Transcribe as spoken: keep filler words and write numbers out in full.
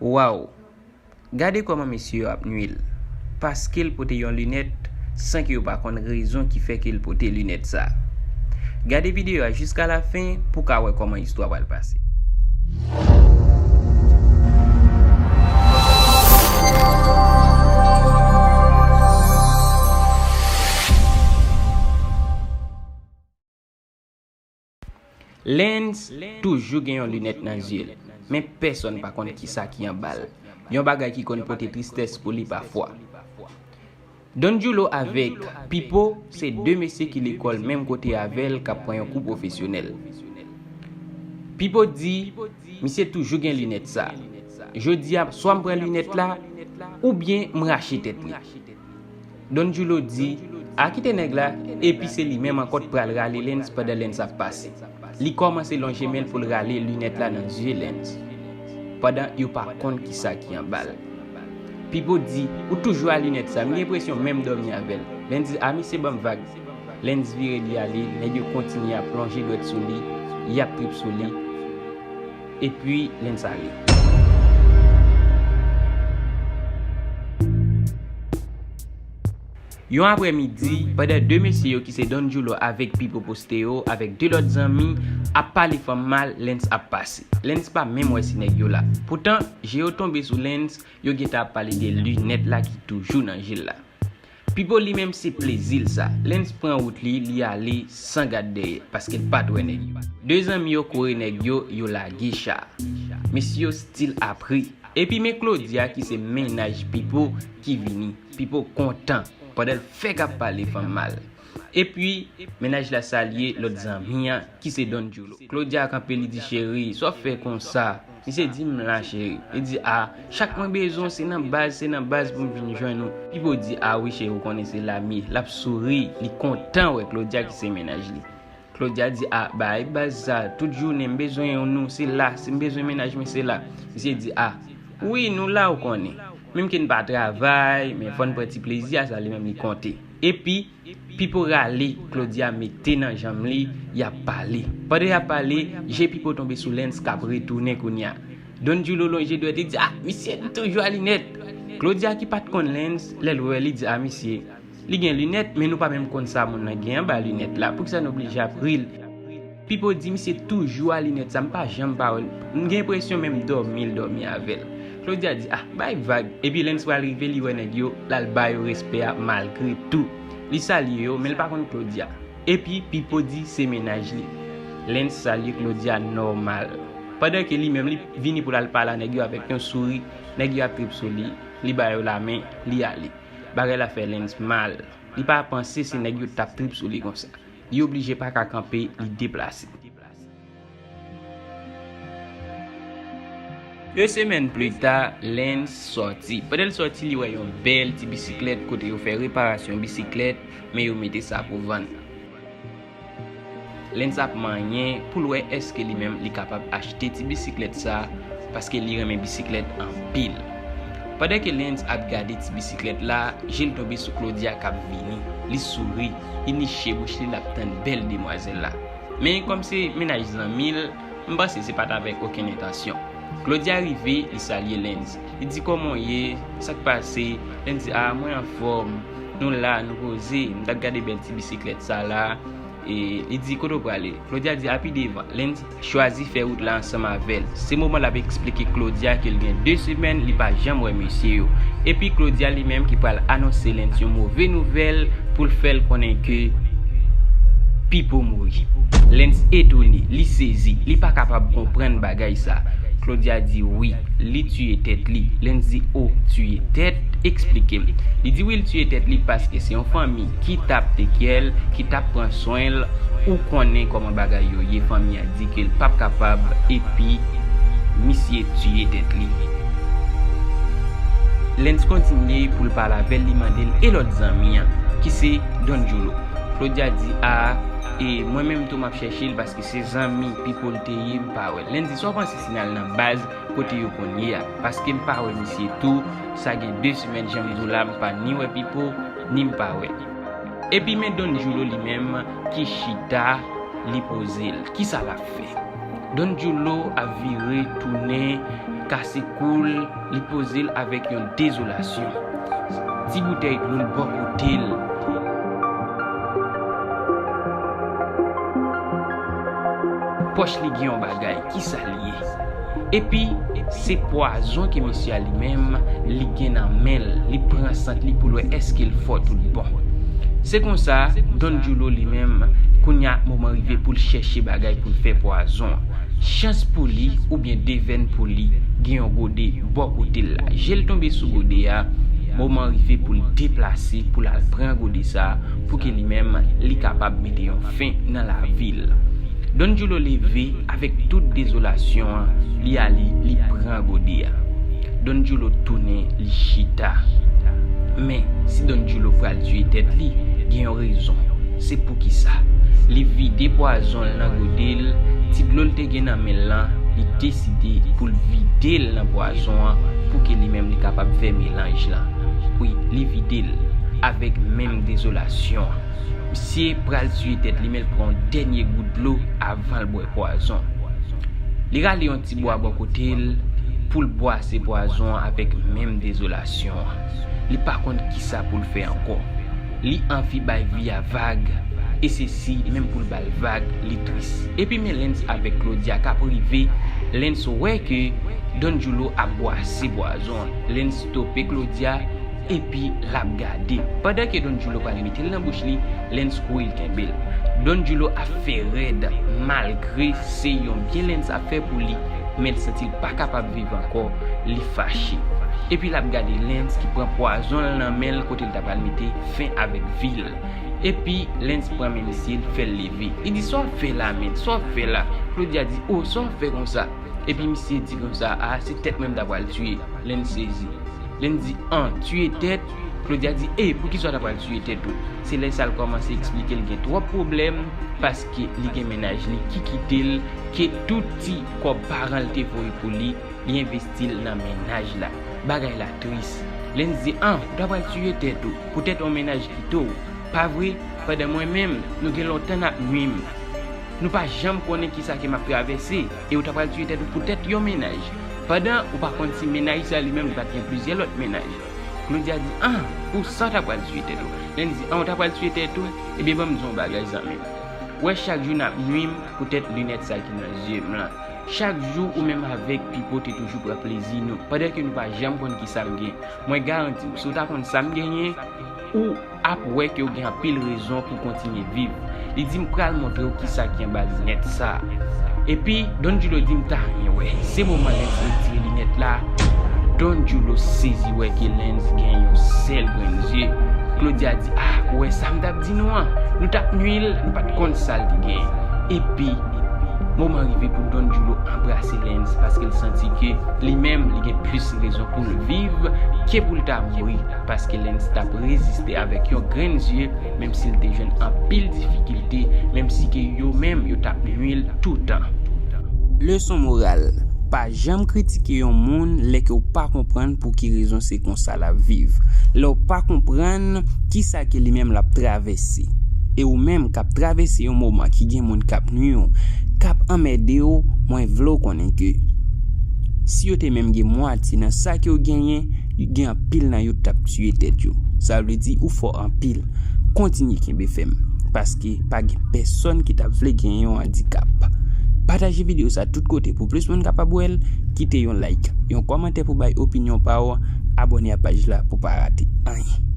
Waw! Gade kòman mesye yo ap nwi l, paske l pote yon linèt san ke yo pa konn rezon ki fè ke l pote linèt sa. Gade videyo a jiska lafen pou w ka wè kòman istwa pral pase. Lens toujou gen yon linèt nan zye l, men pèsonn pa konn kisa ki anba l. Yon bagay ki konn pote tristès pou li pafwa. Don Julo avèk Pipo se de mesye ki lekòl menm kote avè l k ap pran yon kou pwofesyonèl. Pipo di, misye toujou gen linèt sa. Jodi a, swa m pran linèt la, oubyen m rache tèt li. Don Julo di, a kite nèg la, epi se li menm ankò t pral rale Lens pandan Lens ap pase. Li kòmanse lonje men l pou l rale linèt la nan zye Lens, pandan yo pa konn kisa ki anba l. Pipo di, ou toujou a linèt sa, m gen enpresyon menm dòmi avè l. Lens di, a misye ban m vag. Lens vire li ale, nèg yo kontinye ap lonje dwèt sou li, y ap trip sou li. Epi Lens ale. Yon aprèmidi, pandan de mesye yo ki se Don Julo avèk Pipo Posteo avèk de lòt zanmi ap pale fanm mal, Lens ap pase. Lens pa menm wè si nèg yo la. Poutan, je yo tonbe sou Lens, yo gentan ap pale de linèt la ki toujou nan je l la. Pipo li menm se plezi l sa. Lens pran wout li, li ale san gad dèyè, paske l pa t wè nèg yo. De zanmi yo kore nèg yo, yo lage cha. Mesye yo still ap ri. Epi men Claudia ki se mennaj Pipo ki vini. Pipo kontan pandan l fèk ap pale fanm mal. Epi, mennaj la salye lòt zanmi an ki se Don Julo. Claudia kanpe, li di, cheri, sa w ap fè konsa? Misye di, m la, cheri. Li di, a, chak mwen bezwen w, se nan baz, se nan baz pou m vin jwenn ou. Pipo di, a wi, cheri, ou konnen se la m ye. L ap souri, li kontan wè Claudia ki se mennaj li. Claudia di, a, bay baz sa, tout jounen m bezwen nou, se la, si m bezwen mennaj mwen, se la. Misye di, a, wi, nou la, ou konnen. Menm ke n pa travay, men fò n pran ti plezi a sa, li menm li konte. Epi, Pipo rale Claudia mete nan janm li, y ap pale. Pandan y ap pale, je Pipo tonbe sou Lens k ap retounen kounye a. Don Julo lonje dwèt, li di, a, misye toujou a linèt. Claudia ki pa t konn Lens, lè l wè li di, a, misye, li gen linèt, men nou pa menm konn sa moun nan gen anba linèt la. Poukisa n oblije ap ri l? Pipo di, misye toujou a linèt sa, m pa janm pa wè l. M gen enpresyon menm dòmi l dòmi avè l. Claudia di, a, bay vag. Epi Lens pral rive, li wè nèg yo, l al ba yo respè a malgre tou. Li salye yo, men l pa konn Claudia. Epi Pipo di se mennaj li. Lens salye Claudia nòmal. Pandan ke li menm li vini pou l al pale a nèg yo avèk yon souri, nèg yo ap trip sou li, li ba yo lamen, li ale. Bagay la fè Lens mal. Li pa panse se nèg yo t ap trip sou li konsa. Li oblije pa ka kanpe, li deplase. De semèn pli ta, Lens sòti. Pandan l sòti, li wè yon bèl ti bisiklèt kote yo fè reparasyon bisiklèt, men yo mete sa pou vann. Lens ap manyen pou l wè èske li menm li kapab achte ti bisiklèt sa, paske li renmen bisiklèt anpil. Pandan ke Lens ap gade ti bisiklèt la, je l tonbe sou Claudia k ap vini. Li souri, li niche bouch li, l ap tann bèl demwazèl la. Men kòm se mennaj zanmi l, m panse se pa t avèk okenn entansyon. Claudia rive, li salye Lens. Li di, kòman w ye? Sa k pase? Lens di, a, mwen anfòm. Nou la, nou poze. M t ap gade bèl ti bisiklèt sa la. E li di, kote w prale? Claudia di, a pi devan. Lens chwazi fè wout la ansanm avè l. Se moman l ap eksplike Claudia ke l gen de semèn li pa janm wè mesye yo. Epi Claudia li menm ki pral anonse Lens yon move nouvèl pou l fè l konnen ke Pipo mouri. Lens etone, li sezi, li pa kapab konprann bagay sa. Claudia di wi, li tiye tèt li. Lens di, o, tiye tèt? Eksplike m. Li di wi, l tiye tèt li paske se yon fanmi ki t ap take care l, ki t ap pran swen l. Ou konnen kòman bagay yo ye, fanmi an di ke l p ap kapab, epi misye tiye tèt li. Lens kontinye pou l pale avè l, li mande l, e lòt zanmi an, ki se Don Julo? Claudia di, a, e mwen menm tou m ap chèche l paske se zanmi Pipo l te ye, m pa wè l. Lens di, sa w panse si n al nan baz kote yo konn ye a? Paske m pa wè misye tou, sa gen de semèn jan m di w la, m pa ni wè Pipo, ni m pa wè l. Epi men Don Julo li menm ki chita, li poze l. Kisa l ap fè? Don Julo ap vire tounen, Kase kou l, li poze l avèk yon dezolasyon. Ti boutèy dlo l bò kote l. Pòch li gen yon bagay, kisa l ye? Epi, se pwazon ke mesye a li menm, li gen nan men l, li pran sant li pou l wè èske l fò tout bon. Se konsa, Don Djoulo li menm, kounye a moman rive pou l chèche bagay pou l fè pwazon an. Chans pou li, oubyen devèn pou li, gen yon gode bò kote l la. Je l tonbe sou gode a, moman rive pou l deplase, pou l al pran gode sa a, pou ke li menm, li kapab mete yon fen nan lavi l. Don Djoulo leve avèk tout dezolasyon an, li ale, li pran gode a. Don Djoulo tounen, li chita. Men, si Don Djoulo pral tiye tèt li, gen yon rezon. Se poukisa? Li vide pwazon l nan gode l, ti dlo l te gen nan men l lan, li deside pou l vide l nan pwazon an pou ke li menm li kapab fè melanj lan. Wi, li vide l avèk menm dezolasyon an. Misye pral tiye tèt li, men l pran yon dènye gout dlo avan l bwè pwazon. Li rale yon ti bwa bò kote l pou l bwase pwazon an avèk menm dezolasyon an. Li pa konn kisa pou l fè ankò. Li anvi bay vi a vag, e se si menm pou l ba l vag, li tris. Epi men Lens avèk Claudia k ap rive, Lens wè ke Don Djoulo ap bwase pwazon an. Lens stope Claudia, epi l ap gade. Pandan ke Don Djoulo pral mete l nan bouch li, Lens kouri l kenbe l. Don Djoulo ap fè rèd, malgre se yon byen Lens ap fè pou li, men l santi l pa kapab viv ankò, li fache. Epi l ap gade Lens ki pran pwazon l nan men l kote l ta pral mete fen avèk vi l. Epi Lens pran men misye, l fè l leve. Li di, "Sa w ap fè la, men? Sa w ap fè la?" Claudia di, "O, sa w ap fè konsa?" Epi misye di konsa, "A, se tèt mwen m ta pral tiye." Lens sezi. Lens di, "An, tiye tèt?" Claudia di, "E, poukisa w ta pral tiye tèt ou?" Se lè sa l kòmanse eksplike l gen twòp pwoblèm, paske li gen mennaj li ki kite l, ke tout ti kòb paran l te voye pou li, li envesti l nan mennaj la. Bagay la tris. Lens di, "An, ou ta pral tiye tèt ou, poutèt yon mennaj kite w, pa vre? Pandan mwen menm, nou gen lontan n ap nwi m. Nou pa janm konnen kisa ke m ap travèse, e ou ta pral tiye tèt ou poutèt yon mennaj. Pandan ou pa konn si mennaj sa li menm li pa t gen plizyè lòt mennaj." Claudia di, "An, pou sa w ta pral tiye tèt ou?" Lens di, "An, ou ta pral tiye tèt ou? Ebyen, ban m di w yon bagay, zanmi m. Ou wè chak jou n ap nwi m poutèt linèt sa ki nan zye m lan. Chak jou ou menm avèk Pipo te toujou pran plezi nou, pandan ke nou pa janm konn kisa m gen. Mwen garanti w, si w ta konn sa m genyen, ou ap wè ke w gen anpil rezon pou w kontinye viv." Li di, "M pral montre w kisa ki anba linèt sa a." Epi, Don Djoulo di, "M ta renmen wè." Se moman Lens retire linèt la, Don Djoulo sezi wè ke Lens gen yon sèl grenn zye. Claudia di, "A, ou wè sa m t ap di nou an? Nou t ap nwi l, nou pa t konn sa l te genyen." Epi, moman rive pou Don Djoulo anbrase Lens, paske l santi ke li menm, li gen plis rezon pou l viv ke pou l ta mouri, paske Lens t ap reziste avèk yon grenn zye, menm si l te jwenn anpil difikilte, menm si ke yo menm yo t ap nwi l toutan. Leson moral, pa janm kritike yon moun lè ke w pa konprann pou ki rezon se konsa l ap viv. Lè w pa konprann kisa ke li menm l ap travèse. E ou menm k ap travèse yon moman ki gen moun k ap nwi w, k ap anmède w, mwen vle w konnen ke si yo te menm gen mwatye nan sa ke w genyen, gen anpil nan yo t ap tiye tèt yo. Sa vle di ou fò anpil. Kontinye kenbe fèm, paske pa gen pèsonn ki t ap vle genyen yon andikap. Pataje videyo sa tout kote pou plis moun kapab wè l, kite yon like, yon kòmantè pou bay opinyon pa w, abòne a paj la pou pa rate anyen.